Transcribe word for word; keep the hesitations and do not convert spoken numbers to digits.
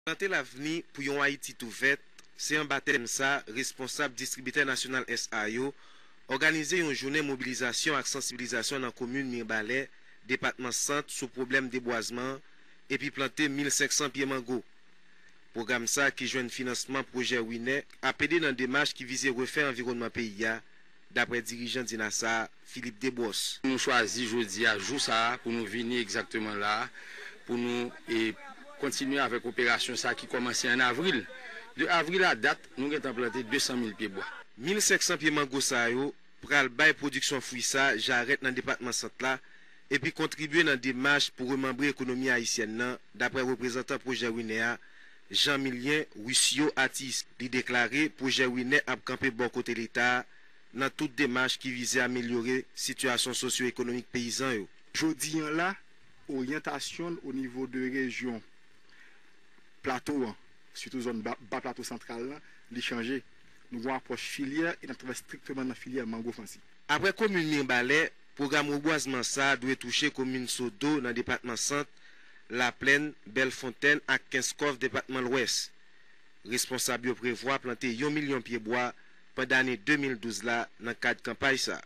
Plante lavni pou yon Ayiti tou vèt, se anba tèm sa, responsab distribitè nasyonal S A yo òganize yon jounen mobilizasyon ak sansibilizasyon nan komin Mibalè, depatman Sant, sou pwoblèm debwazman an, epi plante mil senk san pye mango. Pwogram sa, ki jwenn finansman pwojè Winè, ap ede nan demach ki vize refè anviwònman peyi a, daprè dirijan DINASA a, Philippe Desbrosses. Nou chwazi jodi a, jou sa a, pou nou vini egzakteman la a, pou nou e, kontinye avèk operasyon sa a ki kòmanse an avril. De avril a dat, nou gentan plante de san mil pye bwa. Mil senk san pye mango sa yo pral bay pwodiksyon fwi sa jarèt nan depatman Sant la, epi kontribye nan demach pou remanbre ekonomi ayisyèn nan, daprè reprezantan pwojè Winè a, Jean Milien Rucio Atis. Li deklare pwojè Winè ap kanpe bò kote Leta a nan tout demach ki vize amelyore sitiyasyon sosyo-ekonomik peyizan yo. Jodi an la, oryantasyon l o nivo de rejyon plato an, sitou zòn ba, ba plato santral la, li chanje. Nou gen yon apwòch filyè e n ap travay estrikteman nan filyè mango fansi. Aprè komin Mibalè, pwogram rebwazman sa a dwe touche komin Sodo nan depatman Sant, Laplèn, Bèlfonntèn ak Kenskòf depatman Lwès. Responsab yo prevwa plante yon milyon pye bwa pandan ane de mil douz la nan kad kanpay sa.